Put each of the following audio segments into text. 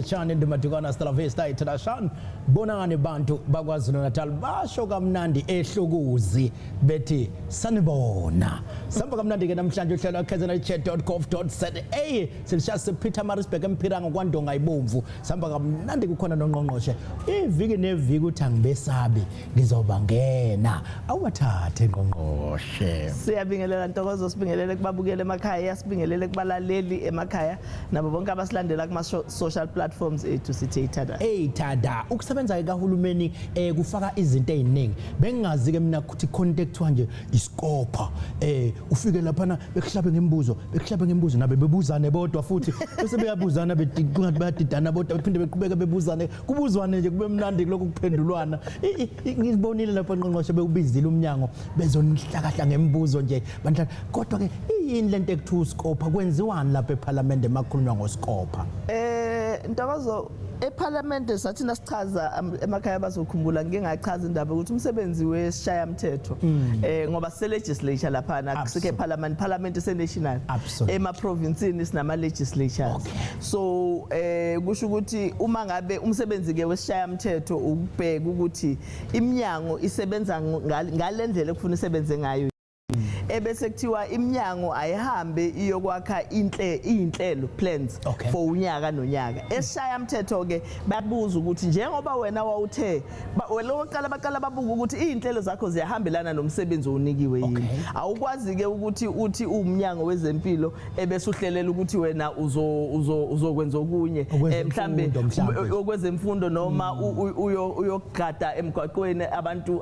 Lotshani Ndumadukwana, hasta la vista international. Bonani bantu bakwaZulu Natal, basho kamnandi ehlukuzi bethi sanibona. Samba kamnandi ke namhlanje uhlelo kznChat.gov.za silishaya sePietermaritzburg eMphirango kwaNdonga ibomvu. Samba kamnandi, kukhona nongqongqoshe iviki neviki uthi angibesabi, ngizoba ngena awathathe ngqongqoshe. Siyabingelela Ntokozo, sibingelele kubabukeli emakhaya, sibingelele kubalaleli emakhaya nabo bonke abasilandela kuma social platforms ethu, sithi ithada. Hey tada, ukusebenza kahulumeni kufaka izinto eziningi. Bengingazi ke mina ukuthi khona into ekuthiwa nje iSCOPA. Ufike lapha bekuhlabe ngemibuzo, bekuhlabe ngemibuzo, nabe bebuzane bodwa futhi bese beyabuzana, bekungathi bayadidana bodwa, bephinde beqhubeke bebuzane, kubuzwane nje kube mnandi kulokhu kuphendulwana. Ngibonile lapha ngqongqoshe bewubizile umnyango bezonihlakahla ngemibuzo nje bandla. Kodwa ke iyini lento ekuthiwa uSCOPA? Kwenziwani lapha eParliament emakhulunywa ngoSCOPA? Ntokozo, eParliament sathi nasichaza emakhaya bazokhumbula, ngike ngachaza indaba ukuthi umsebenzi wesishayamthetho, ngoba sise legislature lapha na kusike parliament, parliament ise national, ema provinceini sinama legislatures. So kusho ukuthi uma ngabe umsebenzi ke wesishayamthetho ukubheka ukuthi iminyango isebenza ngalendlela ekufuna isebenze ngayo, ebese kuthiwa iminyango ayihambe iyokwakha inhle inhlelo, plans for unyaka nonyaka. Esishaya mthetho ke babuza ukuthi njengoba wena wawuthe wena oqala, baqala babuka ukuthi izinhlelo zakho ziyahambelana nomsebenzi owunikiwe yini. Awukwazi ke ukuthi uthi umnyango wezempilo ebese uhlelela ukuthi wena uzo uzo uzokwenza okunye, mhlambe Okwezemfundo mhlambe. Okwezemfundo noma uyogada emgwaqweni abantu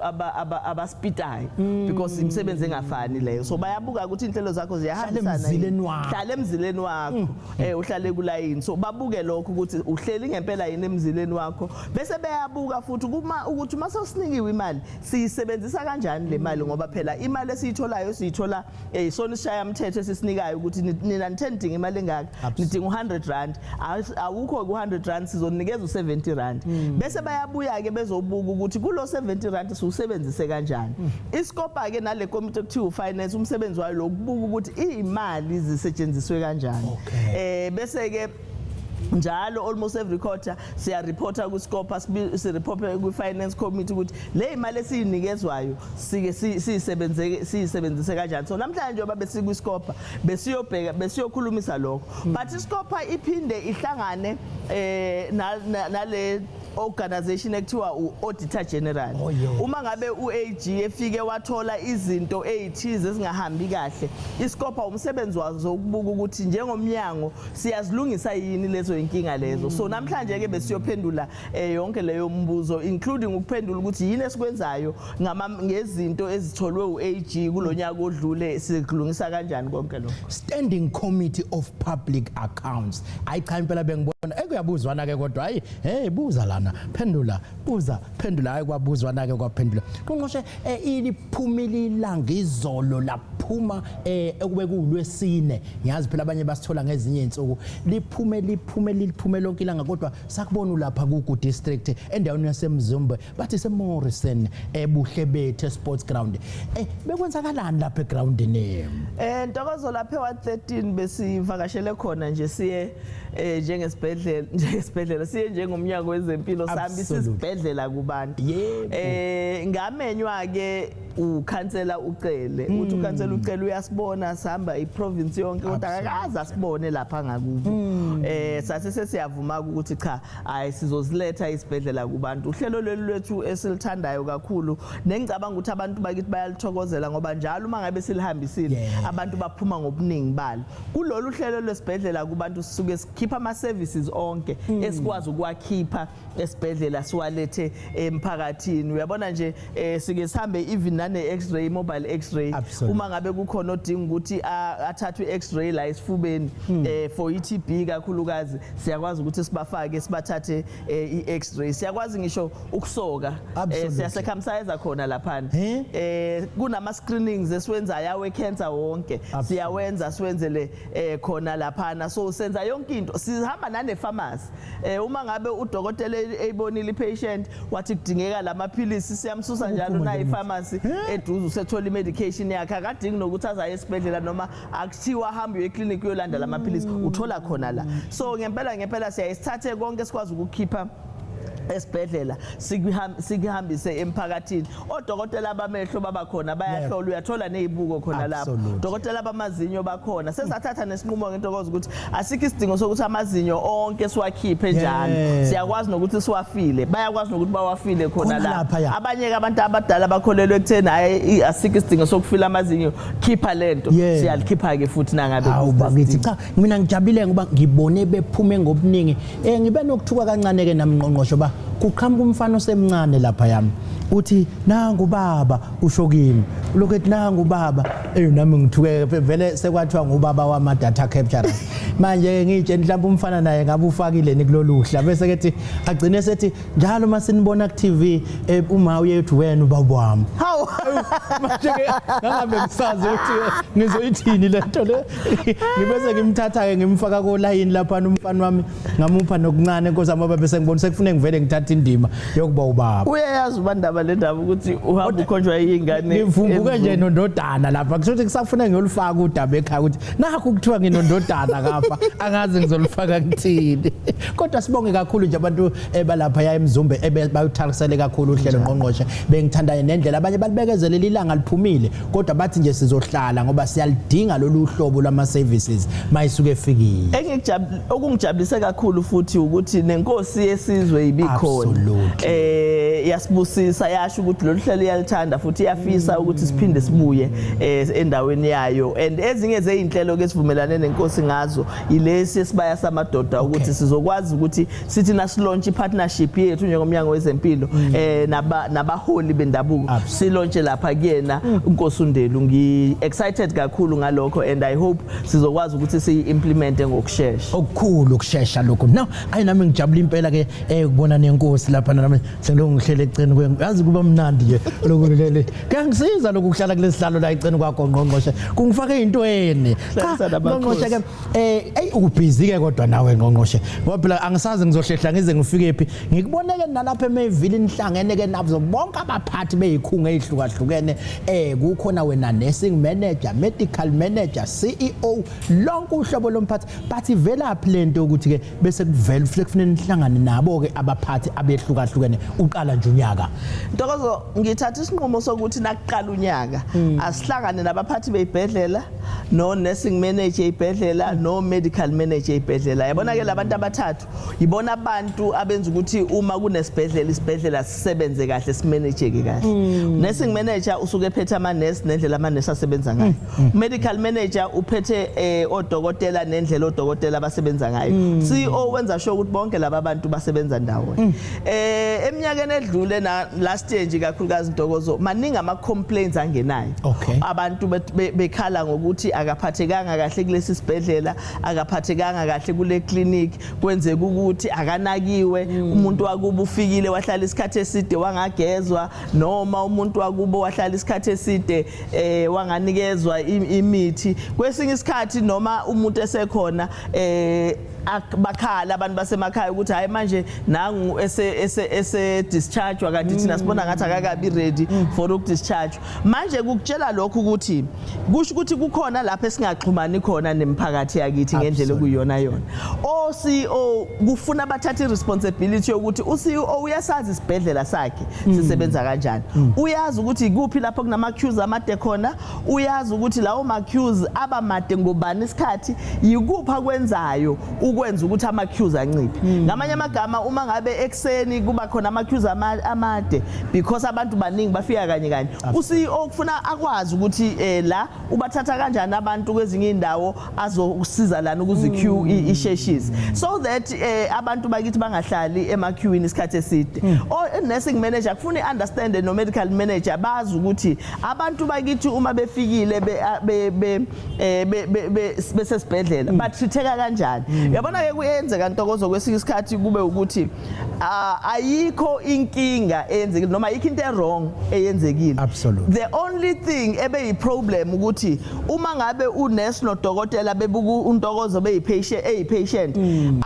abaspitayo, because imisebenzi engafani leyo. So bayabuka ukuthi inhlelo zakho ziyahambisana yini. Emzileni wakho. Hlala emzileni wakho, uhlale kulayini. So babuke lokho ukuthi uhleli ngempela yini emzileni wakho, bese beyabuka futhi kuma ukuthi uma sewusinikiwe imali, siyisebenzisa kanjani le mali, ngoba phela imali esiyitholayo siyithola isona isishaya mthetho esisinikayo ukuthi nina nithe nidinga imali engaka, nidinga u100 rand, awukho ku100 rand, sizonikeza u70 rand. Bese bayabuya ke bezobuka ukuthi kulo 70 rand siwusebenzise kanjani. ISCOPA ke nale komiti ekuthiwa ufinance, umsebenzi wayo lokubuka ukuthi imali zisetshenziswe kanjani. Bese ke njalo almost every quarter siya reporta ku SCOPA, si reporta ku finance committee ukuthi le imali esiyinikezwayo sike siyisebenze siyisebenzise kanjani. So namhlanje njengoba besiku SCOPA besiyobheka, besiyokhulumisa lokho, but iSCOPA iphinde ihlangane nale organization ekuthiwa u-Auditor General. Uma ngabe u-AG efike wathola izinto ezithize ezingahambi kahle, iSCOPA umsebenzi wazo ukubuka ukuthi njengomnyango siyazilungisa yini lezo inkinga lezo. So namhlanje ke besiyophendula yonke leyo mbuzo, including ukuphendula ukuthi yini esikwenzayo ngama ngezinto ezitholwe u-AG kulonyaka odlule, sikulungisa kanjani konke lokho. Standing Committee of Public Accounts. Hayi cha, impela bengibona ekuyabuzwana ke, kodwa hayi, hey, buza lana, phendula, buza, phendula, hayi kwabuzwana ke, kwaphendula. Ngqongqoshe, iliphumile ilanga izolo, laphuma ekube kuwulwesine. Ngiyazi phela abanye basithola ngezinye izinsuku. Liphume, liphume, liphume lonke ilanga, kodwa sakubona lapha kuGu district endaweni yaseMzumbe, bathi seMorrison, ebuhle bethu sports ground. Bekwenzakalani lapha egroundini? Ntokozo, lapha eWard 13 besivakashele khona nje, siye njengesibhedlela siye njengomnyango wezempilo sami sisibhedlela kubantu. Ngamenywa ke ukhansela uCele, uthi ukhansela uCele uyasibona sihamba iprovince yonke kodwa akakaze asibone lapha ngakubo. Sase sesiyavuma ukuthi cha, hayi, sizoziletha isibhedlela kubantu. Uhlelo lolu lwethu esilithandayo kakhulu nengicabanga ukuthi abantu bakithi bayalithokozela, ngoba njalo uma ngabe silihambisile abantu baphuma ngobuningi balo. Kulolu hlelo lwesibhedlela kubantu sisuke sikhipha ama services onke esikwazi ukuwakhipha esibhedlela siwalethe emphakathini. Uyabona nje, sike sihambe even nane x-ray, mobile x-ray. Uma ngabe kukhona odinga ukuthi athathwe i-x-ray la esifubeni for i-TB kakhulukazi, siyakwazi ukuthi sibafake, sibathathe i-x-ray. Siyakwazi ngisho ukusoka, siyacircumcise khona laphana. Kunama screenings esiwenzayo awe cancer wonke, siyawenza, siwenzele khona laphana. So senza yonke into, sihamba nane pharmacy. Uma ngabe udokotela eyibonile ipatient wathi kudingeka lamaphilisi, siyamsusa njalo Ukuphuma nayo nje. ipharmacy. Eduze usethola imedication yakhe, akadingi nokuthi azaye esibhedlela noma akuthiwa ahambe uye eclinic uyolanda lamaphilisi, uthola khona la. So ngempela ngempela siyayisithathe konke sikwazi ukukhipha esibhedlela sikuhambise emphakathini. Odokotela bamehlo babakhona, bayahlola, uyathola nezibuko khona lapho. Dokotela bamazinyo bakhona. Sesathatha nesinqumo ngentokozo ukuthi asikho isidingo sokuthi amazinyo onke siwakhiphe njalo, siyakwazi nokuthi siwafile, bayakwazi nokuthi bawafile khona lapha. Abanye ke abantu abadala bakholelwe ekutheni hayi, asikho isidingo sokufila amazinyo, khipha lento, siyalikhipha ke futhi nangabe. Hawu bakithi, cha mina ngijabule ngoba ngibone bephume ngobuningi. Ngibe nokuthuka kancane ke nami ngqongqoshe ba kuqhamuka umfana osemncane lapha yami, uthi nangu baba, usho kimi lokho, ethi nangu baba. Nami ngithuke vele, sekwathiwa ngubaba wama data capturers. Manje ngitshela mhlawumbe umfana naye ngabe ufakile ni kulolu hla, bese kethi agcine sethi njalo masinibona ku TV, uma uyethi wena ubaba wami. Hawu. Manje ke ngangabe ngisazi ukuthi ngizoyithini lento le. Ngibese ngimthatha ke ngimfaka ko line lapha umfana wami, ngamupha nokuncane, inkosi yami, bese ngibona sekufuneka ngivele ngithathe indima yokuba ubaba. Uyayazi ubandaba le ndaba ukuthi uhamba ukhonjwa ingane. Ngivumbuke nje nondodana lapha, kusho ukuthi kusafuneka ngiyolufaka udaba ekhaya ukuthi nakho kuthiwa nginondodana ngapha, angazi ngizolufaka ngithini. Kodwa sibonge kakhulu nje abantu ebalapha ya eMzumbe ebayuthalisele kakhulu uhlelo, ngqongqoshe. Bengithandayo nendlela abanye balibekezelela ilanga liphumile, kodwa bathi nje sizohlala ngoba siyalidinga lolu hlobo lwama services mayisuke efikile. Okungijabulise kakhulu futhi ukuthi nenkosi yesizwe ibikhona. Yasibusisa, yasho ukuthi lolu hlelo iyalithanda futhi iyafisa ukuthi siphinde sibuye endaweni yayo. And ezinye zezinhlelo ke sivumelane nenkosi ngazo ilesi esibaya samadoda, ukuthi sizokwazi ukuthi sithi nasilaunch ipartnership yethu njengomnyango wezempilo nabaholi bendabuko, silaunche lapha kuyena uNkosi uNdelu. Ngi excited kakhulu ngalokho and I hope sizokwazi ukuthi siyi-implemente ngokushesha. Okukhulu ukushesha lokho. Now ayi nami ngijabula impela ke ukubona nenkosi lapha, nami sengilokhu ngihlele eceleni kwe, yazi kuba mnandi nje lokhu lele, kuyangisiza lokhu kuhlala kulesihlalo la eceleni kwakho ngqongqoshe, kungifake ezintweni. Cha. Hlalisa namakhosi. Ngqongqoshe ke, ey ubusy ke kodwa nawe ngqongqoshe, ngoba phela angisazi ngizohlehla ngize ngifike phi. Ngikuboneke nalapha eMayville nihlangene ke nabo bonke abaphathi beyikhungo ezihlukahlukene, kukhona wena nursing manager, medical manager, CEO, lonke uhlobo lomphathi. Bathi velaphi lento ukuthi ke bese kuvela futhi kufanele nihlangane nabo ke abaphathi abehlukahlukene uqala nje unyaka? Ntokozo, ngithatha isinqumo sokuthi nakuqala unyaka asihlangane nabaphathi beyibhedlela, no nursing manager eyibhedlela, no medical manager eyibhedlela. Yabona ke labantu abathathu yibona abantu abenza ukuthi uma kunesibhedlela, isibhedlela sisebenze kahle, simanageke kahle. Nursing manager usuke ephethe ama nurse nendlela ama nurse asebenza ngayo. Medical manager uphethe odokotela nendlela odokotela abasebenza ngayo. CEO wenza sure ukuthi bonke laba bantu basebenza ndawonye. Eminyakeni edlule na last year nje kakhulukazi, Ntokozo, maningi ama complaints angenayo. Abantu bekhala ngokuthi akaphathekanga kahle kulesi sibhedlela, akaphathekanga kahle kule clinic, kwenzeka ukuthi akanakiwe, umuntu wakubo ufikile wahlala isikhathi eside wangagezwa, noma umuntu wakubo wahlala isikhathi eside wanganikezwa imithi kwesinye isikhathi, noma umuntu esekhona bakhala abantu basemakhaya ukuthi hayi, manje nangu ese dischargewa, kanti thina sibona ngathi akakabi ready for ukudischarge. Manje kukutshela lokho ukuthi kusho ukuthi kukhona lapho esingaxhumani khona nemphakathi yakithi ngendlela okuyiyona yona. O CEO kufuna bathathe iresponsibility yokuthi u CEO uyasazi isibhedlela sakhe sisebenza kanjani, uyazi ukuthi ikuphi lapho kunama queues amade khona, uyazi ukuthi lawo ma queues aba made ngobani isikhathi, yikuphi akwenzayo ukwenza ukuthi ama queues anciphe. Ngamanye amagama, uma ngabe ekuseni kuba khona ama queues amade because abantu baningi bafika kanye kanye, u CEO kufuna akwazi ukuthi la ubathatha kanjani abantu kwezinye indawo azokusiza lana ukuze queue isheshise, so that abantu bakithi bangahlali ema queuini isikhathi eside. O nursing manager kufuna i-understand no medical manager bazi ukuthi abantu bakithi uma befikile be be be eh, be- be- be- besesibhedlela batreateka kanjani. Uyabona ke, kuyenzeka, Ntokozo, kwesinye isikhathi kube ukuthi ayikho inkinga eyenzekile noma ayikho into e-wrong eyenzekile. The only thing ebe yi-problem ukuthi uma ngabe unesi nodokotela bebuka uNtokozo beyi-patient, eyi-patient,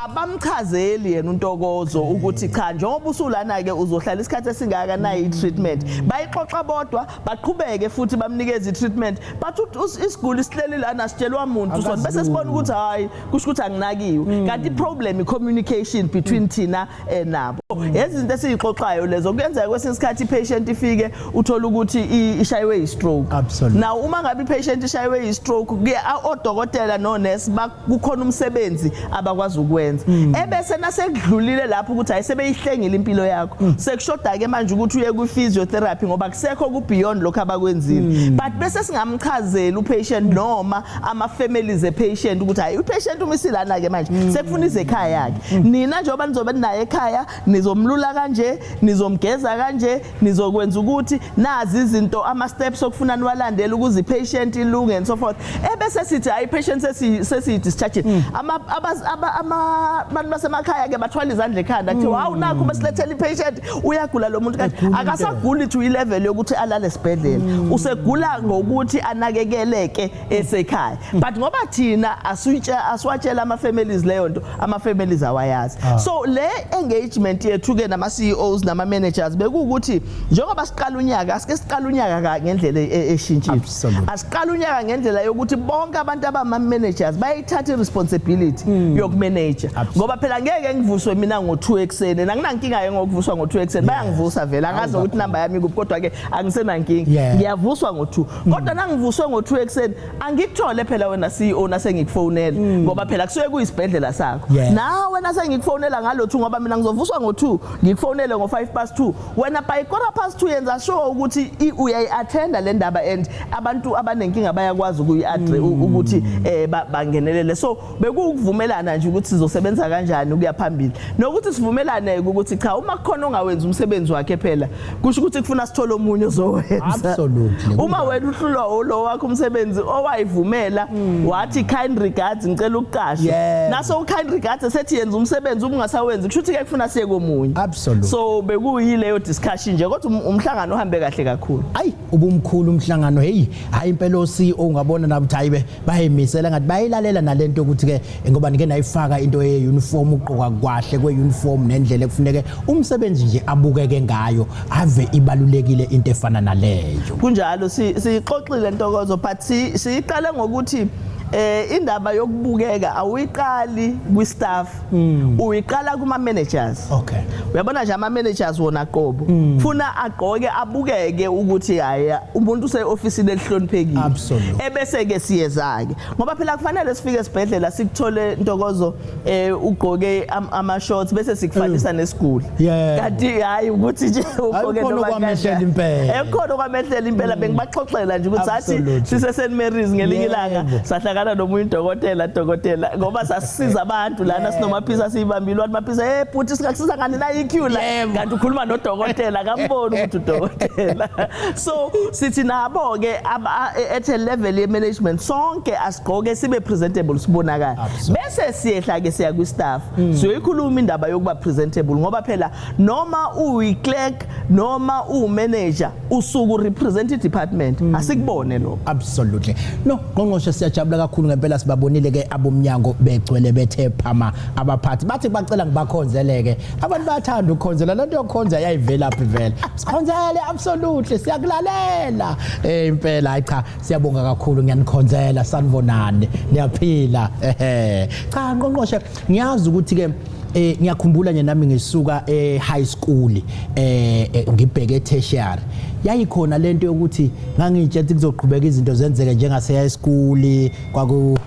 abamchazeli yena uNtokozo ukuthi cha, njengoba usulana ke uzohlala isikhathi esingaka, nayi i-treatment. Bayixoxa bodwa, baqhubeke futhi bamnikeze i-treatment, but isiguli sihleli lana, sitshelwa muntu sona, bese sibona ukuthi hayi, kusho ukuthi anginakiwe, kanti i-problem i-communication between thina nabo. Izinto esiyixoxayo lezo. Kuyenzeka kwesinye isikhathi i-patient ifike, uthola ukuthi ishayiwe i-stroke. Now uma ngabe i-patient ishayiwe i-stroke, kuye odokotela nonesi kukhona umsebenzi abakwazi ukwenza, ebese nasekudlulile lapho ukuthi hayi, sebeyihlengile impilo yakho, sekushoda ke manje ukuthi uye ku-physiotherapy ngoba kusekho ku beyond lokho abakwenzile, but bese singamchazeli u-patient noma ama-families e-patient ukuthi hayi, u-patient uma isilana ke manje sekufuna ize ekhaya yakhe, nina njengoba nizobe ninaye ekhaya nizomlula kanje, nizomgeza kanje, nizokwenza ukuthi nazi izinto, ama-steps okufuna niwalandele ukuze i-patient ilunge and so forth, ebese sithi hayi, i-patient sesiyi-discharge. Abantu basemakhaya ke bathwala izandla ekhanda, kuthiwa hawu, nakho besilethela i-patient, uyagula lo muntu, kanti Egula. Akasaguli to i-level yokuthi alale esibhedlela, usegula ngokuthi anakekeleke esekhaya, but ngoba thina asiwatshela ama-families leyo nto, ama-families awayazi. So le engagement yethu ke nama-CEOs nama-managers bekuwukuthi njengoba siqala unyaka, asike siqala unyaka ngendlela eshintshile. Asiqala unyaka ngendlela yokuthi bonke abantu abama-managers bayayithatha i-responsibility yokumanage, ngoba phela ngeke ngivuswe mina ngo-2 ekuseni. Anginankinga ke ngokuvuswa ngo-2 ekuseni, bayangivusa vele, angazi ukuthi inamba yami ikuphi, kodwa ke angisenankinga. Ngiyavuswa ngo-2, kodwa nangivuswe ngo-2 ekuseni angikuthole phela wena CEO nasengikufonela, ngoba phela kusuke kuyisibhedlela sakho. Nawe nasengikufonela ngalo 2, ngoba mina ngizovuswa ngo-2, ngikufonele ngo-5 past 2, wena by quarter past 2 yenza sure ukuthi uyayi-attenda le ndaba and abantu abanenkinga bayakwazi ukuyi-address, ukuthi bangenelele. So bekuwukuvumelana nje ukuthi sizosebenza kanjani ukuya phambili, nokuthi sivumelane ukuthi cha, uma kukhona ongawenzi umsebenzi wakhe, phela kusho ukuthi kufuna sithole omunye ozowenza. Uma wena uhlulwa lo wakho umsebenzi owayivumela, wathi kind regards, ngicela ukuqashwa, naso kind regards sethi yenza umsebenzi, uma ungasawenzi kusho ukuthi ke kufuna siye komunye. So bekuyileyo discussion nje, kodwa umhlangano uhambe kahle kakhulu. Ayi, ubumkhulu umhlangano. Hey, hayi impela, o CEO ungabona nabo ukuthi hayi, bayimisela ngathi bayilalela nalento ukuthi ke ngoba nike nayifaka into ye uniform, ugqoka kahle kwe uniform nendlela ekufuneke umsebenzi nje abukeke ngayo, ave ibalulekile into efana naleyo. Kunjalo, siyixoxile, Ntokozo, but siyiqale ngokuthi indaba yokubukeka awuyiqali kwi-staff, uyiqala kuma managers. Uyabona nje, ama managers wona qobo funa agqoke abukeke ukuthi hayi, umuntu use-ofisini elihloniphekile. Ebese ke siyeza ke, ngoba phela kufanele sifike esibhedlela sikuthole, Ntokozo, ugqoke ama shorts, bese sikufanisa nesiguli, kanti hayi, ukuthi nje ugqoke Akukhona noma okwamehlela kanjani. Impela. Ekukhona okwamehlela impela. Bengibaxoxela nje ukuthi sathi sise St Mary's ngelinye ilanga, sahlangana nomunye udokotela, dokotela, ngoba sasisiza abantu lana, sinomaphisa siyibambile, wathi maphisa, "Hey bhuti, singakusiza ngani na EQ la?" Kanti ukhuluma nodokotela, akamboni ukuthi udokotela. So sithi nabo ke at a level ye management sonke asigqoke sibe presentable, sibonakala. Bese siyehla ke siya kwi staff, siyoyikhuluma indaba yokuba presentable, ngoba phela noma uyi clerk noma uwu-manager usuku represent i-department, asikubone lokho. Absolutely. No, Ngqongqoshe, siyajabula kakhulu ngempela, sibabonile ke abomnyango begcwele bethe phama, abaphathi bathi bacela ngibakhonzeleke. Abantu bayathanda ukukhonzela, lento yokukhonza yayivela phi vele? Sikhonzele, absolutely, siyakulalela. Impela, hayi cha, siyabonga kakhulu, ngiyanikhonzela, sanibonani. Niyaphila. Ehe. Cha Ngqongqoshe, ngiyazi ukuthi ke ngiyakhumbula nje nami ngisuka e high school ngibheke tertiary, yayikhona lento yokuthi ngangitshela ukuthi kuzoqhubeka izinto zenzeke njengase high school, kwaku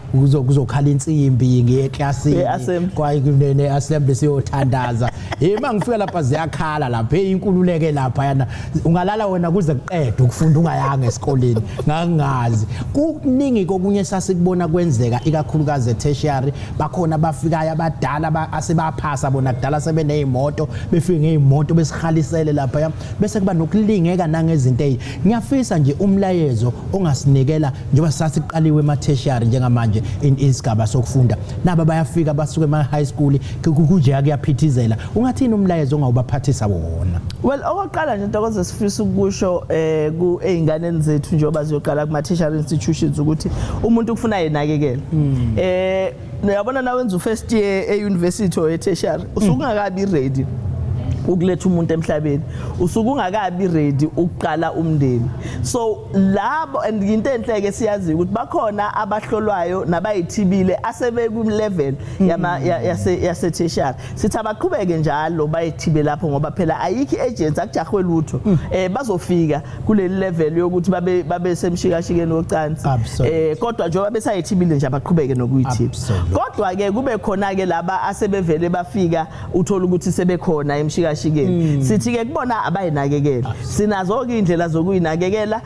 kuzokhala insimbi ngiye eclassini, Ne-assembly. Kwayi kune assembly siyothandaza. Hey, mangifika lapha ziyakhala lapha, hey, inkululeke lapha yana, ungalala wena kuze kuqede ukufunda ungayanga esikoleni. Ngangazi kuningi kokunye sasikubona kwenzeka, ikakhulukazi e-tertiary. Bakhona abafikayo abadala asebaphasa bona kudala, sebenezimoto, befike ngezimoto besihalisele lapha, bese kuba nokulingeka nangezinto. Ngiyafisa nje umlayezo ongasinikela njengoba sasiqaliwe ema-tertiary njengamanje isigaba sokufunda, naba bayafika basuke ema-high school, kunje kuyaphithizela. Ungathini umlayezo ongawubaphathisa wona? Well, okokuqala nje, Ntokozo, sifisa ukusho ku eyinganeni zethu njengoba ziyoqala kuma tertiary institutions ukuthi umuntu kufuna yenakekele. Uyabona na wenza u-first year e-university or e-tertiary, usuke ungakabi ready ukuletha umuntu emhlabeni, usuke ungakabi ready ukuqala umndeni. So labo, and into enhle ke siyazi ukuthi bakhona abahlolwayo nabayithibile asebeku level yama yase tertiary. Sithi abaqhubeke njalo bayithibe lapho, ngoba phela ayikho urgency, akujahwe lutho. Bazofika kuleli level yokuthi babe semshikashikeni wocansi. Kodwa njengoba besayithibile nje, abaqhubeke nokuyithiba. Kodwa ke kube khona ke laba asebevele bafika, uthola ukuthi sebekhona emshikashikeni. Sithi ke kubona abayinakekela. Sinazo ke indlela zokuyinakekela.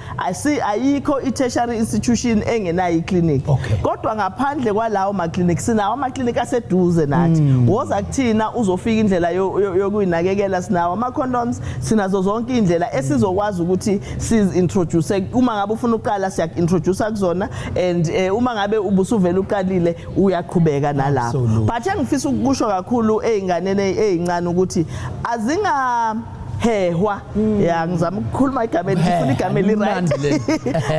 Ayikho i-tertiary institution engenayo iclinic. Kodwa ngaphandle kwalawo ma clinic, sinawo ama clinic aseduze nathi. Woza kuthina, uzofika indlela yokuyinakekela. Sinawo ama condoms, sinazo zonke indlela esizokwazi ukuthi siz introduce. Uma ngabe ufuna uqala, siyak introduce kuzona, and uma ngabe ubusuvela uqalile, uyaqhubeka nalapho. But engifisa ukusho kakhulu eyinganeni ezincane ukuthi azinga hehwa, ya, ngizama ukukhuluma igama elifuna igama eli right, Limnandi leli.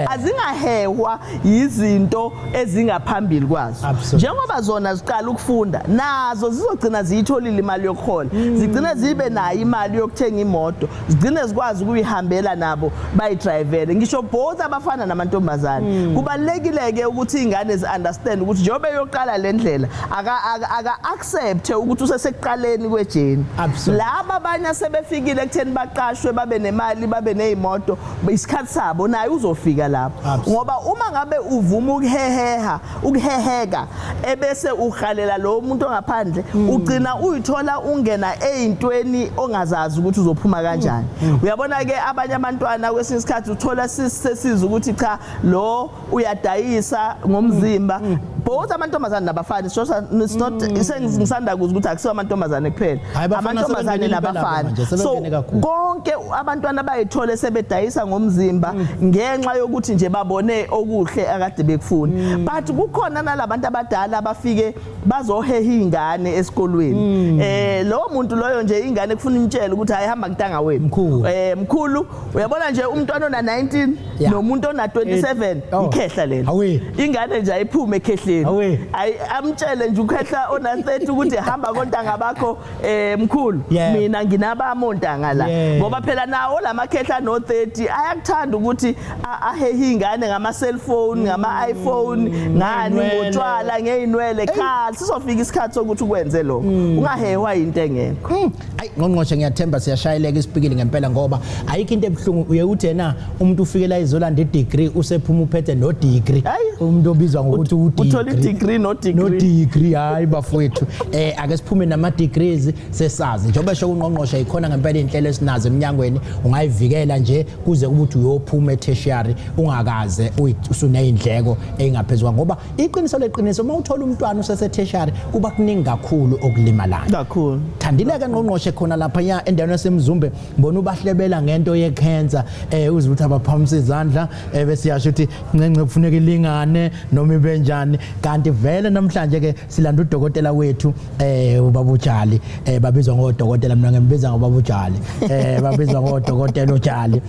Azingahehwa izinto ezingaphambili kwazo. Njengoba zona ziqala ukufunda, nazo zizogcina ziyitholile imali yokuhola, zigcine zibe nayo imali yokuthenga imoto, zigcine zikwazi ukuyihambela nabo bayidrivele, ngisho both abafana namantombazane. Kubalekile ke ukuthi ingane zi understand ukuthi njengoba eyoqala le ndlela, aka accept ukuthi usesekuqaleni kwe-journey. Laba abanye asebefikile ekutheni baqashwe, babe nemali, babe nezimoto, isikhathi sabo naye uzofika lapho. Ngoba uma ngabe uvuma ukuheheha, ukuheheka, ebese uhalela lo muntu ongaphandle, ugcina uyithola ungena eyintweni ongazazi ukuthi uzophuma kanjani. Uyabona ke, abanye abantwana kwesinye isikhathi uthola sesiza ukuthi cha, lo uyadayisa ngomzimba, both amantombazane nabafana. It's not sengisanda kuzwa ukuthi akusiwo amantombazane kuphela. Hhayi, abafana amantombazane sebengenile impela nabafana. Manje, so sebengene kakhulu. Konke abantwana bayithole sebedayisa ngomzimba ngenxa yokuthi nje babone okuhle akade bekufuna. But kukhona nalabantu abadala abafike bazoheha ingane esikolweni. Lo muntu loyo nje, ingane kufuna imtshele ukuthi hayihamba kuntanga wenu. Mkhulu. Mkhulu, uyabona nje umntwana ona 19 nomuntu ona 27, ikhehla lelo. Awe. Ingane nje ayiphume ekhehleni. Awe. Ayi, amtshele nje ukhehla ona 30 ukuthi hamba kontanga bakho, mkhulu, mina nginabami ontanga la. Ngoba phela nawo lamakhehla no 30 ayakuthanda ukuthi ahehe ingane ngama cellphone, ngama iPhone, ngani, Ngey'nwele. Ngotshwala, ngeyinwele. Cha, sizofika isikhathi sokuthi ukwenze lokho, ungahehwa into engekho. Ayi ngqongqoshe, ngiyathemba siyashayeleka isipikili ngempela, ngoba ayikho into ebuhlungu uye uthi yena umuntu ufike la izolanda i-degree, usephuma uphethe no degree. Ayi. Umuntu obizwa ngokuthi u-degree. Uthola i-degree no degree. No degree. Hayi bafowethu, ake siphume nama degrees sesazi njengoba esho ungqongqoshe, ikhona ngempela inhlelo esinazo eminyangweni, ungayivikela nje kuze kube ukuthi uyophuma e-tertiary ungakaze usuneyindleko engaphezulu, ngoba iqiniso leqiniso, uma uthola umntwana usese tertiary, kuba kuningi kakhulu okulimalayo. Kakhulu. Thandile-ke ngqongqoshe, khona lapha endaweni yaseMzumbe ngibona ubahlebela ngento ye-cancer, uze ukuthi abaphakamisa izandla, bese yasho ukuthi ncence kufuneka ilingane noma ibe njani. Kanti vele namhlanje ke silanda udokotela wethu, ubaba uJali, babizwa ngodokotela, mina ngimbiza ngobaba uJali, babizwa ngodokotela uJali,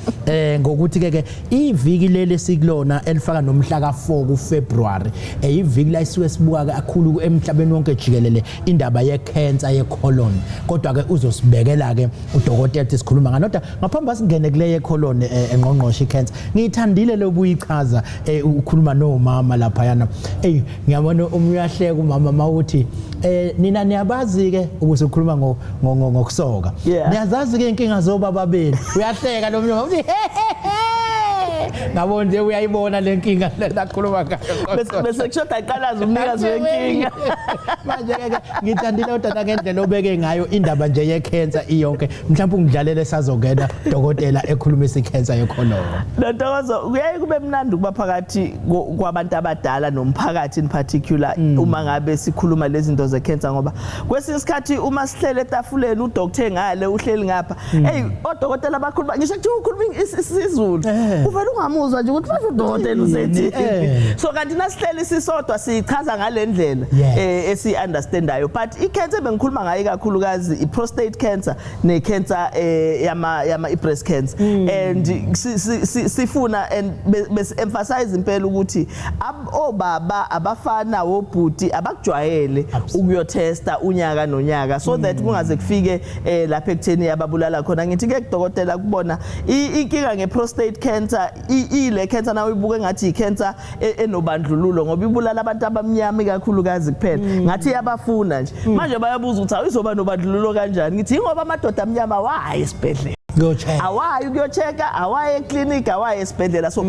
ngokuthi ke iviki leli sikulona elifaka nomhla ka4 kuFebruary, iviki la isuke sibuka kakhulu emhlabeni wonke jikelele indaba ye-cancer ye-colon. Kodwa ke uzosibekela ke udokotela ukuthi sikhuluma ngani. Kodwa ngaphambi singene kule ye-colon, engqongqoshe, i-cancer ngiyithandile lobuyichaza, ukhuluma nomama lapha yana. Ey, ngiyabona uma uyahleka umama mawuthi nina niyabazi ke ukusukhuluma ngokusoka, niyazazi ke inkinga zobaba benu. Uyahleka lo mnyama uthi he he he. Ngabona nje uyayibona lenkinga lakhuluma ngayo. Bese kushoda aqalaza umnikazi wenkinga. Manje ke ngithandile kodwa ngendlela obeke ngayo indaba nje ye-cancer iyonke. Mhlawumbe ungidlalele sazongena dokotela ekhulumisa i-cancer ye-colon. Ntokozo, kuyaye kube mnandi ukuba phakathi kwabantu abadala nomphakathi in particular uma ngabe sikhuluma lezi zinto ze-cancer, ngoba kwesinye isikhathi uma sihlele etafuleni, udoctor ngale, uhleli ngapha, hey, odokotela bakhuluma, ngisho kuthiwa ukhuluma isiZulu, uvela ungamuzwa nje ukuthi manje udokotela usethi. So kanti nasihleli sisodwa sichaza ngalendlela esi understandayo. But i-cancer bengikhuluma ngayo kakhulukazi i-prostate cancer ne-cancer yama i-breast cancer, and sifuna and bes emphasize impela ukuthi obaba, abafana, wobhuti abakujwayele ukuyotesta unyaka nonyaka, so that kungaze kufike lapha ekutheni ababulala khona. Ngithi ke kudokotela, kubona inkinga nge-prostate cancer, ile cancer nawe uyibuke ngathi i-cancer enobandlululo ngoba ibulala abantu abamnyama ikakhulukazi kuphela, ngathi iyabafuna nje. Manje bayabuza ukuthi ayizoba nobandlululo kanjani? Ngithi ingoba amadoda amnyama wayi esibhedlela. Kuyo-check. Awayi ukuyo-check-a, awayi eklinikhi, awayi esibhedlela. So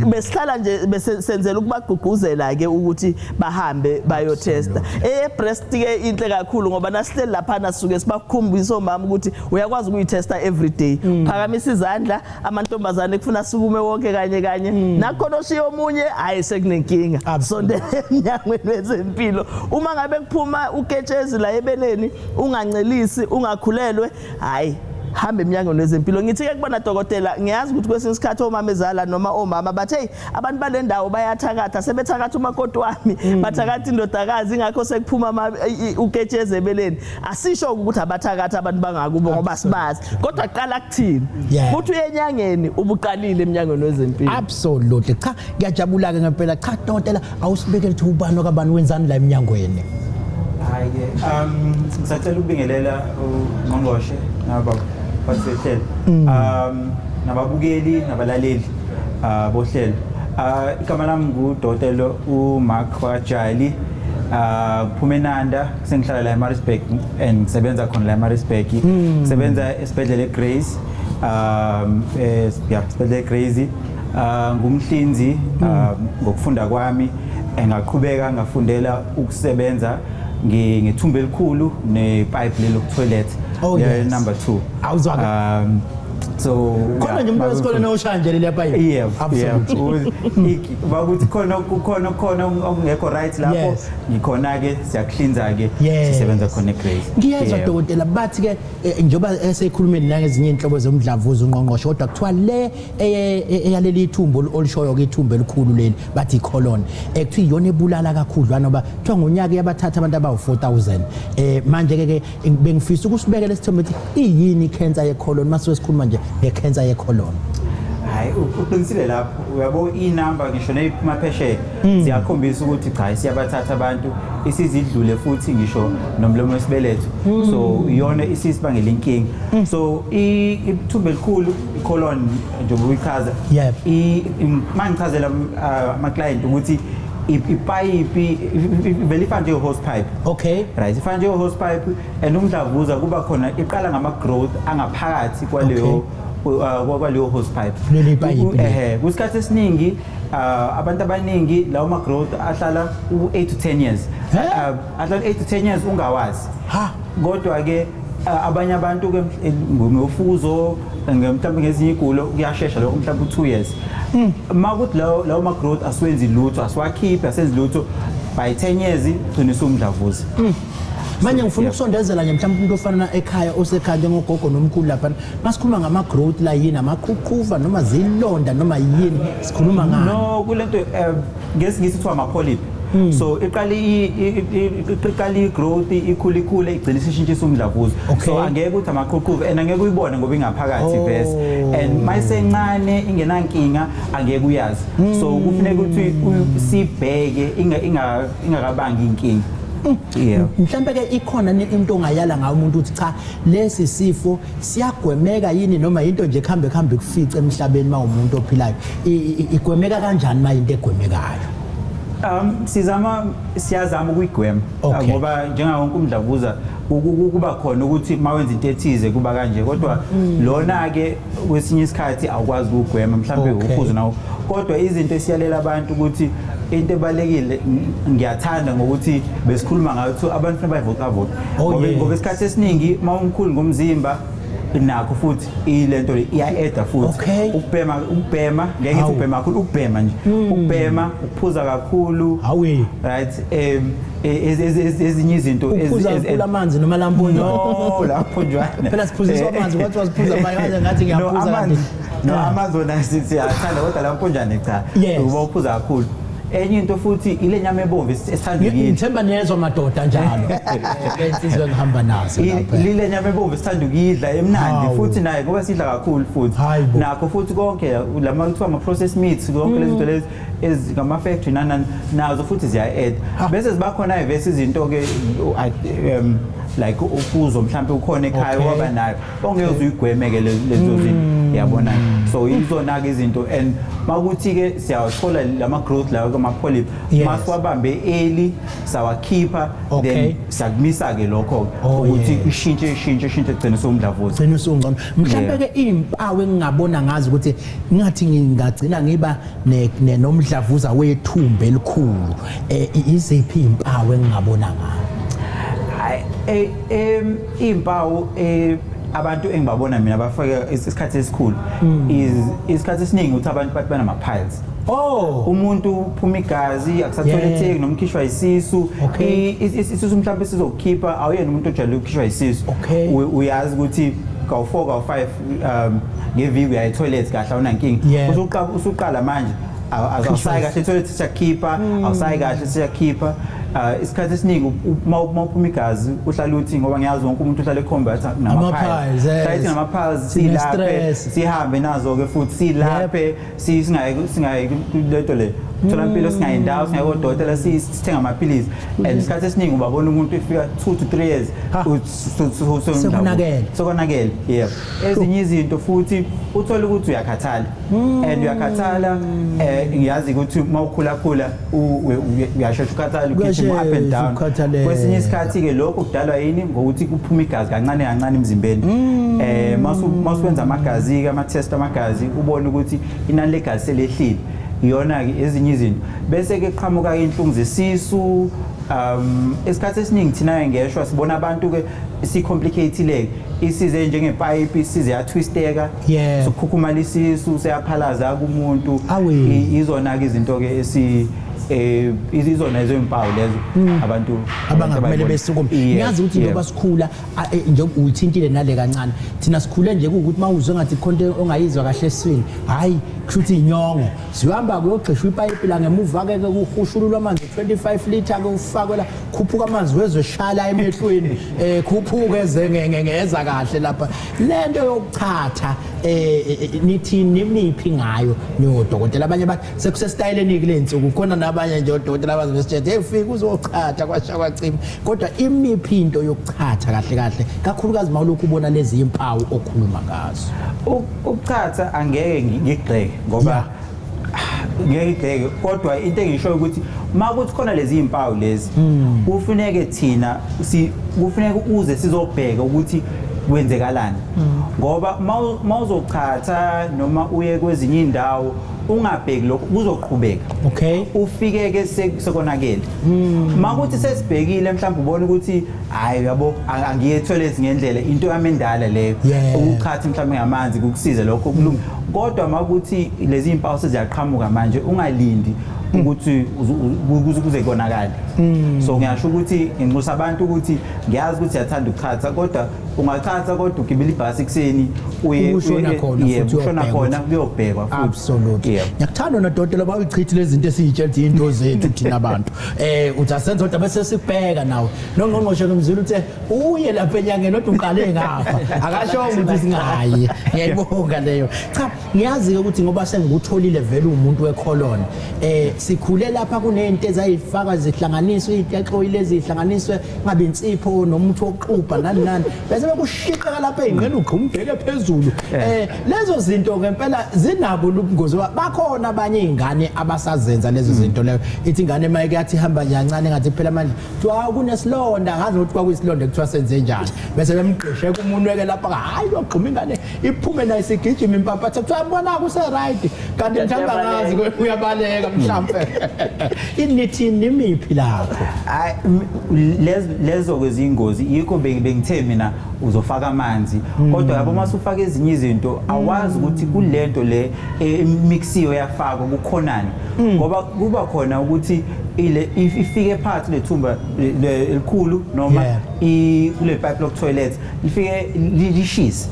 besihlala nje bese senzela ukubagqugquzela-ke ukuthi bahambe bayotesta. Eye-breast ke inhle kakhulu ngoba nasihleli laphana sisuke sibakhumbisa omama ukuthi uyakwazi ukuyitesta every day. Phakamisa izandla, amantombazane kufuna asukume wonke kanye kanye. Nakhona oshiya omunye, hayi, sekunenkinga. Sondela emnyangweni wezempilo. Uma ngabe kuphuma uketshezi la ebeleni, ungancelisi, ungakhulelwe, hayi, hamba emnyangweni wezempilo. Ngithi ke kubona dokotela, ngiyazi ukuthi kwesinye isikhathi omama ezala noma omama bathi, hey, abantu bale ndawo bayathakatha, sebethakatha umakoti wami, bathakatha indodakazi, ingakho sekuphuma uketshezi ebeleni. Asisho ukuthi abathakatha abantu bangakubo ngoba sibazi, kodwa qala kuthini kuthi uye enyangeni ubuqalile emnyangweni wezempilo. Absolutely. Cha, ngiyajabula ke ngempela. Cha dokotela, awusibekele ukuthi ubani okabani, wenzani la eminyangweni? Hayi ke, ngisacela ukubingelela ungqongqoshe nabaphathi behlelo, nababukeli nabalaleli bohlelo. Igama lami nguDokotela uMark Wajali. Ngiphuma eNanda, sengihlala la eMaritzburg and ngisebenza khona la eMaritzburg. Ngisebenza esibhedlela eGrey's. Yeah, esibhedlela eGrey's. Ngumhlinzi ngokufunda kwami, engaqhubeka ngafundela ukusebenza ngethumba elikhulu nepipe lelo toilet. Number 2. Awuzwa-ke. So khona yeah, nje umuntu wesikole noshaya nje leliya pipe. Yeah. Bakuthi khona okungekho right lapho, ngikhona ke, siyakuhlinza ke, sisebenza khona eGrey's. Ngiyezwa dokotela, bathi ke njengoba esekhulumeni nangezinye inhlobo zomdlavuza ungqongqoshe, kodwa kuthiwa le eyaleli ithumbu olishoyo ke, ithumbu elikhulu leli bathi i-colon, kuthiwa iyona ebulala kakhudlwana ngoba kuthiwa ngonyaka iyabathatha abantu abawu-4000. Manje ke bengifisa ukusibekela isithombe ukuthi iyini i-cancer ye-colon, mase sikhuluma nje nge-cancer ye-colon. Hayi, uqinisile lapho. Uyabo, inamba ngisho neyiphuma phesheya ziyakhombisa ukuthi cha, siyabathatha abantu, isizidlule futhi ngisho nomlomo wesibeletho. So iyona isisibangela inkinga. So ithumba elikhulu, i-colon, njengoba uyichaza, mangichazela ama-client ukuthi ipayipi vele ifana njenge-hose pipe. Right, ifana njenge-hose pipe, and umdlavuza kuba khona iqala ngama-growth angaphakathi kwaleyo hose pipe. Leli payipi leli. Ehe, kwisikhathi esiningi abantu abaningi lawo ma-growth ahlala u-8 to 10 years. He? Ahlala 8 to 10 years ungawazi. Ha. Kodwa ke abanye abantu ke ngofuzo, mhlawumbe ngezinye igulo, kuyashesha lokho, mhlawumbe u2 years. Makuthi lawo ma growth asiwenzi lutho, asiwakhiphi, asenzi lutho, by 10 years gcina umdlavuza. Manje ngifuna ukusondezela nje mhlawumbe umuntu ofana na ekhaya, osekhaya, njengogogo nomkhulu lapha. Masikhuluma ngama-growth la, yini amaqhuqhuva noma zilonda noma yini sikhuluma ngani? No, kulento ngesingisi kuthiwa ama-polyp. So iqala i-growth, ikhule, ikhule, igcine isishintshisa umdlavuza. So angeke ukuthi amaqhuqhuva, and angeke uyibone ngoba ingaphakathi vese, and mayisencane ingenankinga angeke uyazi. So kufuneka ukuthi sibheke ingakabangi inkinga, yeah. Mhlambe ke ikhona into ongayala ngayo umuntu ukuthi cha, lesi sifo siyagwemeka yini, noma into nje kuhambe kuhambe kufice emhlabeni mawumuntu ophilayo? Igwemeka kanjani ma into egwemekayo? Sizama siyazama ukuyigwema. Okay. Ngoba njengawo wonke umdlavuza kuba khona ukuthi mawenza into ethize kuba kanje, kodwa lona ke kwesinye isikhathi awukwazi ukugwema, mhlawumbe uphuzo nawo. Kodwa izinto esiyalela abantu ukuthi into ebalekile, ngiyathanda ngokuthi besikhuluma ngayo ukuthi abantu fanele bayivocavoca, ngoba isikhathi esiningi uma umkhulu ngomzimba nakho futhi ilento le iya-eda futhi. Ukubhema, ngeke ngithi ukubhema kakhulu, ukubhema nje, ukubhema, ukuphuza kakhulu. Hawe. Right, ezinye izinto Uphuza kakhulu amanzi noma lamponjwana? No, lamponjwana. Phela siphuziswa amanzi, kwathiwa siphuza amanye, manje ngathi No, ngiyaphuza amanzi kanti. No, amanzi wona siyathanda, kodwa lamponjwane cha. Ukuba uphuza kakhulu. Enye into futhi ile nyama ebomvu esithanda ukuyidla. Ngithemba niyezwa madoda njalo. Insizwe engihamba nazo lapha. Lile nyama ebomvu esithanda ukuyidla emnandi futhi naye ngoba sidla kakhulu futhi. Hayi bo. Nakho futhi konke lama kuthiwa ama-processed meats, konke lezi zinto lezi ezingama-factory nani nazo futhi ziya-add. Bese ziba khona vese izinto-ke like uphuzo mhlawumbe ukhona ekhaya waba nayo ongeke uze uyigweme-ke lezo zinto, yabona. So izona-ke izinto, and makuthi-ke siyawathola lama-growth lawo kama-polyp, masiwabambe early sawakhipha, then siyakumisa-ke lokho-ke ukuthi ishintshe, ishintshe, ishintshe, gcine sewumdlavuza. Gcina usungcono. Mhlawumbe ke izimpawu engingabona ngazo ukuthi ngathi ngingagcina ngiba nomdlavuza wethumba elikhulu, iziphi izimpawu engingabona ngazo? Hayi, impawu abantu engibabona mina bafaka isikhathi esikhulu is isikhathi esiningi ukuthi abantu bathi banama piles. Umuntu uphuma igazi, akusatholeteki noma ukhishwa isisu. Isisu mhlawumbe sizokukhipha, awuyena umuntu ojwayele ukukhishwa isisu. Uyazi ukuthi kawu-4, kawu-5 ngeviki uya e-toilet kahle, awunankinga. Usuqala manje awusayi kahle e-toilet, siyakhipha, awusayi kahle, siyakhipha. Isikhathi esiningi uma uphuma igazi uhlala uthi, ngoba ngiyazi wonke umuntu uhlala ekhomba athi Ama-piles, yes. nama-piles, nama-piles, silaphe, Sine-stress. sihambe nazo-ke futhi silaphe, singayi kulento le tholampilo, singayi ndawo, singayi kodokotela, sithenga amaphilisi, and isikhathi esiningi ubabona umuntu efika 2 to 3 years Sekonakele. Sekonakele, yebo. Ezinye izinto futhi uthola ukuthi uyakhathala, and uyakhathala, ngiyazi ukuthi uma ukhula khula uyashesha ukukhathala, ugijima up and Kuyashesha down. ukukhathaleka. Kwesinye isikhathi ke lokho kudalwa yini? Ngokuthi kuphuma igazi kancane kancane emzimbeni. Masuwenza amagazi ke, ama test amagazi, ubone ukuthi inani legazi selehlile. Iyona ke ezinye izinto. Bese ke qhamuka inhlungu zesisu. Isikhathi esiningi thina ngeshwa sibona abantu ke si-complicate isize njengepipe, isize yatwisteka, sokukhukhumala isisu, seyaphalaza kumuntu. Awe. Izona ke izinto ke esi izona ezimpawu lezo abantu abangakumele abayibona. besukume. Ngiyazi ukuthi njengoba sikhula nje uyithintile nale kancane, thina sikhule nje kuwukuthi uma uzwe ngathi khonto ongayizwa kahle esiswini, hhayi, kusho ukuthi inyongo, sihamba kuyogxishwa ipayipi la ngemuva-ke ke kuhushululwa amanzi 25 litre ke ufakwe la, khuphuka amanzi wezwe shala emehlweni, khuphuke eze ngeza kahle lapha. Lento yokuchatha, nithi nimiphi ngayo niyodokotela? Abanye bathi sekusesitayeleni kule nsuku, khona nabanye nje odokotela abazobe sitshela, hey, ufike uzochatha kwasha kwacima. Kodwa imiphi into yokuchatha kahle kahle, kakhulukazi mawulokhu ubona lezi impawu okhuluma ngazo? Ukuchatha angeke ngigxeke ngoba ngeke ngigxeke, kodwa into engishoyo ukuthi makuthi khona lezi impawu lezi, kufuneke thina kufuneka uze sizobheka ukuthi kwenzekalani, ngoba mawuzochatha noma uye kwezinye indawo ungabheki lokho, kuzoqhubeka. Ufike ke sekonakele. Makuthi sesibhekile, mhlawumbe ubona ukuthi hayi, uyabo, angiye toilet ngendlela, into yami endala leyo, ukuchatha mhlawumbe ngamanzi kukusize lokho, kulunga. Kodwa makuthi lezi impawu seziyaqhamuka manje, ungalindi ukuthi kuze konakale. So ngiyasho ukuthi nginxusa abantu ukuthi ngiyazi ukuthi siyathanda ukuchatha, kodwa ungachatha kodwa ugibela ibhasi ekuseni uye Ushona khona futhi ushona uyobheka khona kuyobhekwa futhi. Absolutely. Ngiyakuthanda nodokotela bayichithi lezi zinto esiyitshela ukuthi into zethu thina abantu. Uthi asenze kodwa bese sikubheka nawe. Nongqongqoshe ngomzulu uthe uye lapha enyangeni kodwa uqale ngafa. Akasho ukuthi singayi. Ngiyayibonga leyo. Cha, ngiyazi ke ukuthi ngoba sengikutholile vele umuntu wecolon. Sikhule lapha kunento ezayifaka zihlanganiswe itexo lezi zihlanganiswe ngabe insipho nomuthi wokuxubha nani nani. Bese bekushisa Ushiqeka lapha ey'nqeni ugquma ubheke phezulu. Lezo zinto ngempela zinabo ubungozi. Bakhona abanye iy'ngane abasazenza lezo zinto leyo. Ithi ingane uma ike yathi ihamba nje kancane ngathi phela amandla, kuthiwa kunesilonda, ngazi ukuthi kwakuyisilonda, kuthiwa senze njani, bese bemgqishe kumunweke lapha, hayi yogquma ingane iphume nayo isigijima impampatha, kuthiwa mbona kuse-right, kanti mhlawumbe angazi uyabaleka mhlawumbe. Inithi nimiphi lapho? Hayi, lezo ke zingozi, yikho bengithe mina uzofaka amanzi, kodwa yabo mase ufaka ezinye izinto awazi ukuthi kulento le emixiwe yafakwa kukhonani, ngoba kuba khona ukuthi ile ifike phakathi lethumba elikhulu noma kule pipe loku toilet lifike lishise.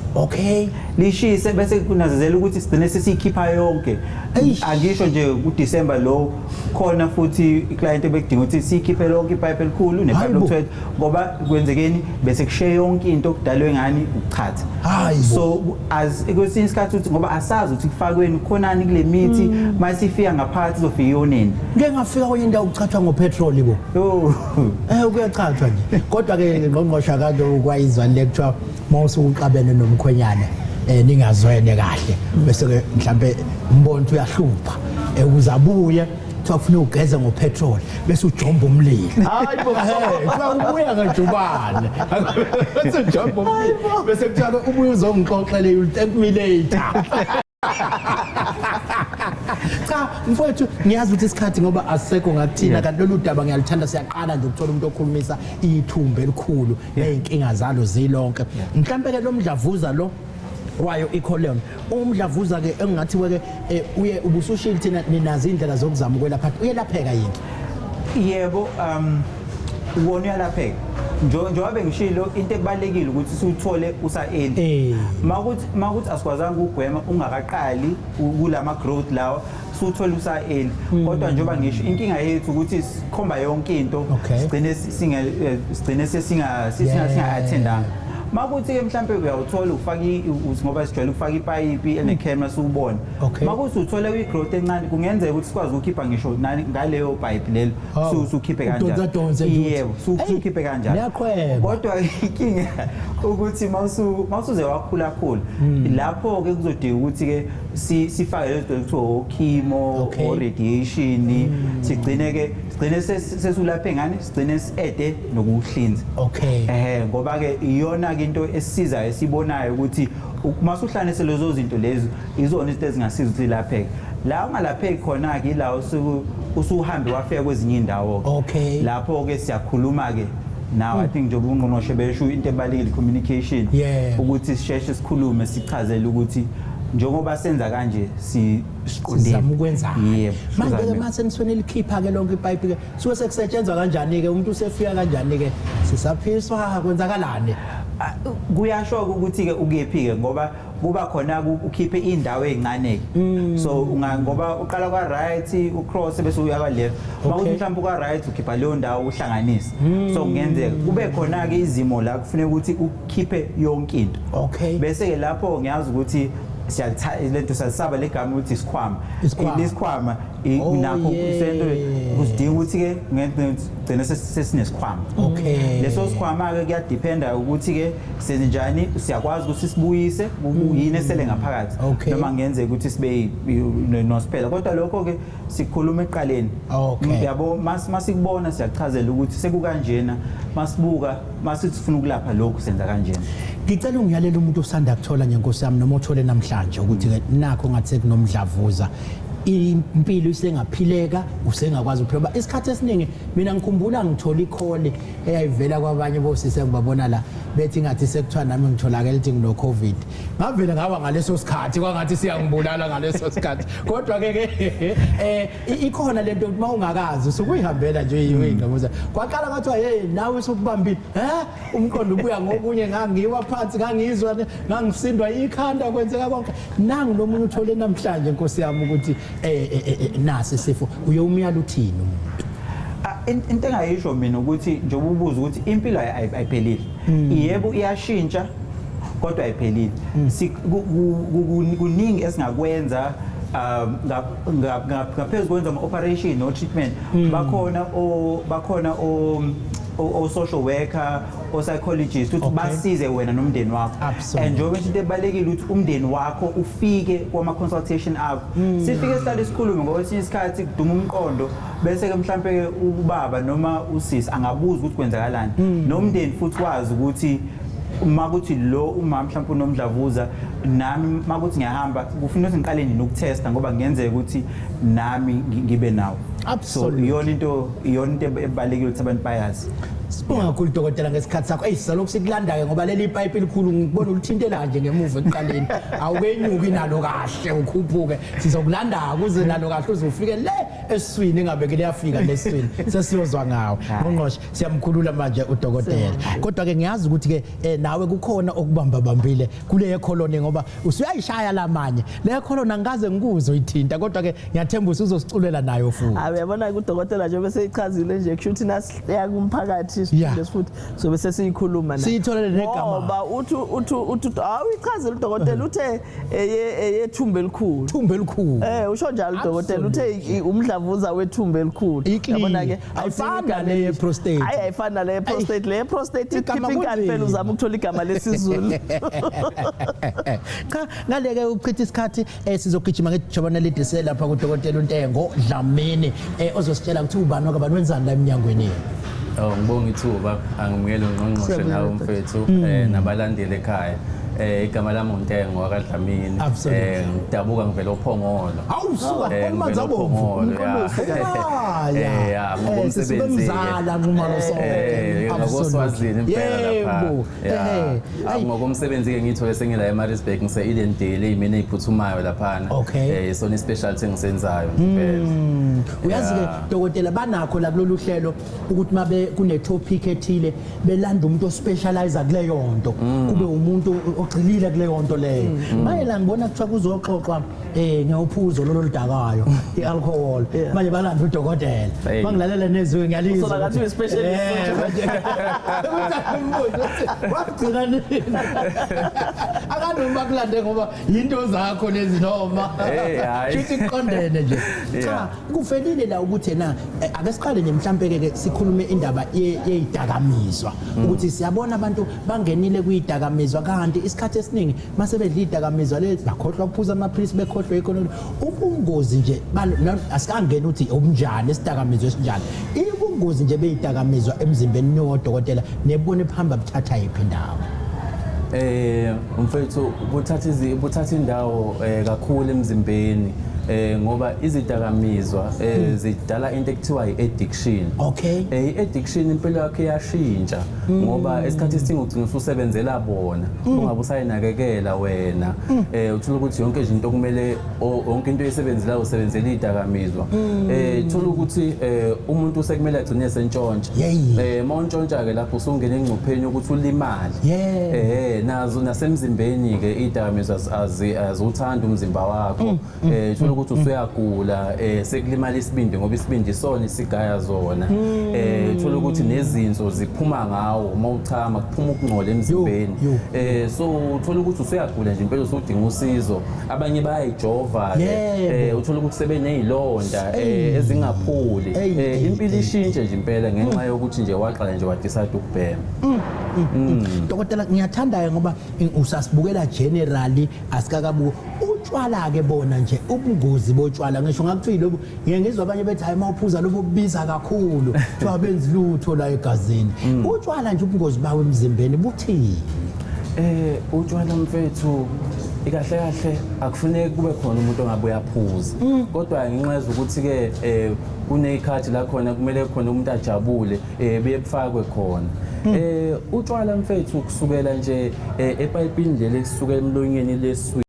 Lishise bese kunazezela ukuthi sigcine sesiyikhipha yonke. Eish. Angisho nje kuDecember lo khona futhi iclient ebekudinga ukuthi siyikhiphe lonke ipipe elikhulu nepipe Hayibo. lokutoilet, ngoba kwenzekeni bese kushiye yonke into kudalwe ngani ukuchatha. Hayibo. So as kwesinye isikhathi uthi ngoba asazi ukuthi kufakweni khonani kule mithi, masifika ngaphakathi izofika iyoneni. Ngeke ngafika kwenye indawo kuchathwa ngopetroli bo. Yo. Kuyachathwa nje. Kodwa ke ngqongqosha kade kwayizwa le kuthiwa mawusuxabene nomkhwenyane ningazwene kahle, bese ke mhlambe umbona ukuthi uyahlupha, ukuze abuye kuthiwa kufuna ugeze ngopetrol bese ujomba umlilo. Hayi bo. Kuthiwa ubuya ngejubane bese ujomba umlilo, bese kuthiwa ubuye uzongixoxela, you'll thank me later. Cha mfowethu, ngiyazi ukuthi isikhathi ngoba asisekho ngakuthina, kanti lolu daba ngiyalithanda. Siyaqala nje ukuthola umuntu okhulumisa ithumba elikhulu ney'nkinga zalo zilonke. Mhlampe ke lo mdlavuza lo wayo icolon, umdlavuza ke engingathi ke uye ubusushilo, thina ninazo indlela zokuzama ukwelapha, uyelapheka yini? Yebo, wona uyalapheka. Njengoba bengishilo, into ekubalekile ukuthi siwuthole usa-early. Makuthi asikwazanga ukugwema ungakaqali kulama growth lawa, siwuthole usa-early. Kodwa njengoba ngisho, inkinga yethu ukuthi sikhomba yonke into, sigcine sesinga singa-attendanga. Makuthi ke mhlambe uyawuthola ufaka ngoba sijwayele ukufaka ipayipi enecamera siwubone. Makuthi uthole kwi-growth encane, kungenzeka ukuthi sikwazi ukukhipha ngisho ngaleyo pipe lelo. Sukhiphe kanjalo. Udonsa-donse nje ukuthi. Yebo, Eyi, sukhiphe kanjalo. Niyaqhweba. Kodwa inkinga ukuthi mawusuze wakhula khulu, lapho ke kuzodinga ukuthi ke sifake lezo zinto ekuthiwa o-chemo, o-radiation, sigcine sesulaphe ngani, sigcine si-ede nokuhlinza. Ngoba ke iyona ke into esisizayo esibonayo ukuthi masuhlanganise lezo zinto lezo, izona izinto ezingasiza ukuthi lapheke. La ungalapheki khona ke ila usuhambe wafika kwezinye indawo. Lapho ke siyakhuluma ke now, I think njengoba ungqongqoshe besho, into ebalulekile communication, ukuthi sisheshe sikhulume, sichazele ukuthi njengoba senza kanje siqondile. Sizama ukwenzani? Yebo. Manje ke Sizame. mase nisone likhipha ke lonke ipipe ke, suke sekusetshenzwa kanjani ke? Umuntu usefika kanjani ke? Sisaphiswa, kwenzakalani? Ah, kuyasho ukuthi ke ukephi ke, ngoba kuba khona ukhiphe indawo ezincane ke, so unga ngoba uqala kwa right ucross bese uya kwa left, mawuthi mhlawumbe kwa right ukhipha leyo ndawo uhlanganise, so kungenzeka kube khona ke izimo la kufuneka ukuthi ukhiphe yonke into. Bese ke lapho ngiyazi ukuthi siyalithatha lento, siyalisaba legama ukuthi isikhwama. Isikhwama. Lesikhwama nakho sento kusidinga ukuthi ke ngegcine sesinesikhwama. Leso sikhwama ke kuyadependa ukuthi ke senze njani, siyakwazi ukuthi sibuyise yini esele ngaphakathi, noma kungenzeka ukuthi sibe nosiphela, kodwa lokho ke sikhuluma ekuqaleni. Yabo, masikubona siyachazela ukuthi sekukanjena, masibuka masithi sifuna ukulapha lokhu senza kanjena. Ngicela ungiyalela umuntu osanda kuthola nje, Nkosi yami, noma uthole namhlanje ukuthi ke nakho ngathi sekunomdlavuza, impilo isengaphileka, usengakwazi ukuphila. Ngoba isikhathi esiningi mina ngikhumbula ngithola icall eyayivela kwabanye bosisi engibabona la, bethi ngathi sekuthiwa nami ngitholakele ukuthi ngino COVID, ngavele ngawa ngaleso sikhathi, kwangathi siyangibulala ngaleso sikhathi. Kodwa ke ke ikhona lento ukuthi mawungakazi usukuyihambela nje uyingqamuza, kwaqala kwathiwa hey, nawe usukubambile, umqondo ubuya ngokunye, ngangiwa phansi, ngangizwa ngangisindwa ikhanda, kwenzeka konke. Nangu nomunye uthole namhlanje, Nkosi yami, ukuthi nasi isifo, uye umyalo uthini umuntu? Ah, into engayisho mina ukuthi njengoba ubuza ukuthi impilo ayiphelile, yebo iyashintsha kodwa ayiphelile. Kuningi esingakwenza ngaphezu kwenza ama-operation no treatment. Bakhona o bakhona o o social worker, o psychologist ukuthi basize wena nomndeni wakho. And njengoba into ebalekile ukuthi umndeni wakho ufike kwama consultation akho, sifike sihlale sikhulume, ngoba esinye isikhathi kuduma umqondo, bese ke mhlambe ubaba noma usisi angabuza ukuthi kwenzakalani, nomndeni futhi wazi ukuthi uma kuthi lo uma mhlawumbe unomdlavuza, nami makuthi ngiyahamba kufuna ukuthi ngiqale nini ukutesta, ngoba kungenzeka ukuthi nami ngibe nawo. So iyona into ebalekile ukuthi abantu bayazi. Sibonga kakhulu dokotela ngesikhathi sakho. Ey, sizalokhu sikulanda ke ngoba leli pipe elikhulu ngibona ulithintela nje ngemuva ekuqaleni. Awukenyuki nalo kahle ukhuphuke. Sizokulanda kuze nalo kahle uzofike le esiswini engabe liyafika lesiswini. Sesiyozwa ngawe. Ngqongqoshe siyamkhulula manje udokotela. Kodwa ke ngiyazi ukuthi ke nawe kukhona okubamba bambile kule yecolon ngoba usuyayishaya lamanye. Le colon angikaze ngikuzo ithinta, kodwa ke ngiyathemba usuzosiculela nayo futhi. Hayi, uyabona udokotela nje bese ichazile nje kusho ukuthi nasiya kumphakathi futhi sobe sesiyikhuluma na siyitholele negama, ngoba uthi awuyichazile udokotela uthe eyethumba elikhulu, thumba elikhulu. Usho njalo udokotela uthe umdlavuza wethumba elikhulu. Yabona ke ayifani nale prostate. Hayi, ayifani nale prostate. Le prostate ikhipha inkani phela, uzama ukuthola igama lesizulu. Cha, ngaleke ukuchitha isikhathi sizogijima ngejobana lidise lapha kudokotela uNtengo Dlamini ozositshela ukuthi ubani wakabani wenzani la eminyangweni. Oh, ngibonga ithuba, angimukele ungqongqoshe nawe mfethu nabalandeli ekhaya. Igama lami uNtengo wakaDlamini. Ngidabuka ngivela oPhongolo. Hawu, suka kwamanzi abomvu. Ya, ngokomsebenzi. Mzala Nxumalo sonke. Ngakoswazini impela lapha. Ngokomsebenzi ke ngithole sengila eMaritzburg, ngise Edendale, imini eziphuthumayo laphana. Isona specialty engisenzayo impela. Uyazi ke dokotela banakho la kulolu hlelo ukuthi mabe kune topic ethile belanda umuntu ospecialize kuleyo nto, kube umuntu ogxilile kuleyo nto leyo. Manje la ngibona kuthiwa kuzoxoxwa ngewuphuzo lolu ludakayo ialcohol, manje balanda udokotela. Mangilalela nezwi ngiyalizwa. Usola ngathi uspecialist. Wagcina nini? Akanoma kulande ngoba into zakho lezi noma. Futhi iqondene nje. Cha, kuvelile la ukuthi na ake siqale nje mhlambe ke sikhulume indaba yeyidakamizwa, ukuthi siyabona abantu bangenile kuyidakamizwa, kanti isikhathi esiningi mase bedla idakamizwa lezi bakhohlwa ukuphuza amaphilisi, bekhohlwa ikhono. Ubungozi nje asikangeni ukuthi obunjani isidakamizwa esinjani, ubungozi nje beyidakamizwa emzimbeni nodokotela nebone phamba buthatha yiphi indawo? Mfethu buthatha indawo kakhulu emzimbeni, ngoba izidakamizwa zidala into ekuthiwa i-addiction. I-addiction impilo yakho iyashintsha ngoba esikhathi esiningi ugcina ususebenzela bona, ungabe usayinakekela wena. Uthola ukuthi yonke nje into kumele, yonke into oyisebenzelayo usebenzela izidakamizwa. Uthola ukuthi umuntu usekumele agcine esentshontsha. Uma untshontsha ke lapho usungena engcupheni yokuthi ulimale. Nazo nasemzimbeni ke izidakamizwa aziwuthanda umzimba wakho. Uthola ukuthi usuyagula, sekulimala isibindi ngoba isibindi isona isigaya zona. Uthola ukuthi nezinso ziphuma ngawo uma uchama, kuphuma ukungcola emzimbeni. So uthola ukuthi usuyagula nje impela, usudinga usizo. Abanye bayayijova ke, uthola ukuthi sebenezilonda ezingapholi. Impilo ishintshe nje impela ngenxa yokuthi nje waqala nje wadecide ukubhema. Dokotela, ngiyathanda ngoba usasibukela generally asikakabuko utshwala ke bona nje ubungozi botshwala, ngisho ngakuthiwa lobu ngeke ngizwa abanye bethi hayi mawuphuza lobu bubiza kakhulu kuthiwa benzi lutho la egazini. Utshwala nje ubungozi bawo emzimbeni buthini? Utshwala mfethu ikahle kahle akufuneki kube khona umuntu ongabe uyaphuza, kodwa ngenxa yokuthi ke kunezikhathi la khona kumele khona umuntu ajabule, buye bufakwe khona. Utshwala mfethu kusukela nje epayipini leli kusukela emlonyeni leswini.